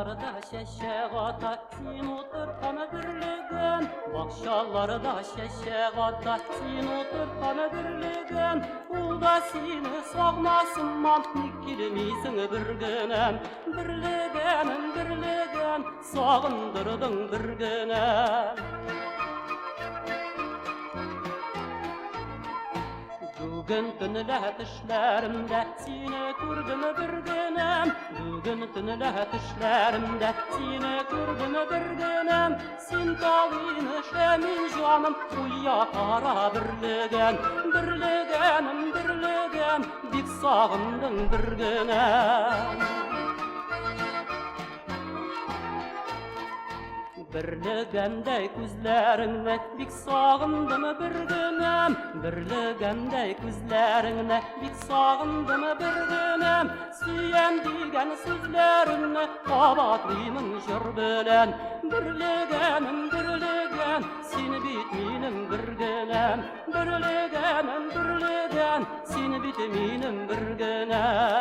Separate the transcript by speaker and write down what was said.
Speaker 1: Бакчаларда чәчәк ата син утырткан бөрлегән. Бакчаларда чәчәк ата син утырткан бөрлегән. Ул да сине сагынасыман, ник килмисең бер генәм? Бөрлегәнем, бөрлегән, сагындырдың бер генәм. Бүген төнлә төшләремдә сине күрдем бер генәм. Бүген төнлә төшләремдә сине күрдем бер генәм. Син тал имеш, ә мин җаным уя кара бөрлегән. Бөрлегәнем, бөрлегән, бик сагындың бер генәм. Берлегәндәй күзләреңне бик сагындым бер генәм. Берлегәндәй күзләреңне бик сагындым бер генәм. Сөям дигән сүзләреңне кабатлыймын җыр белән. Берлегәнем, берлегән, син бит минем бер генәм. Берлегәнем, берлегән, син бит минем бер генәм.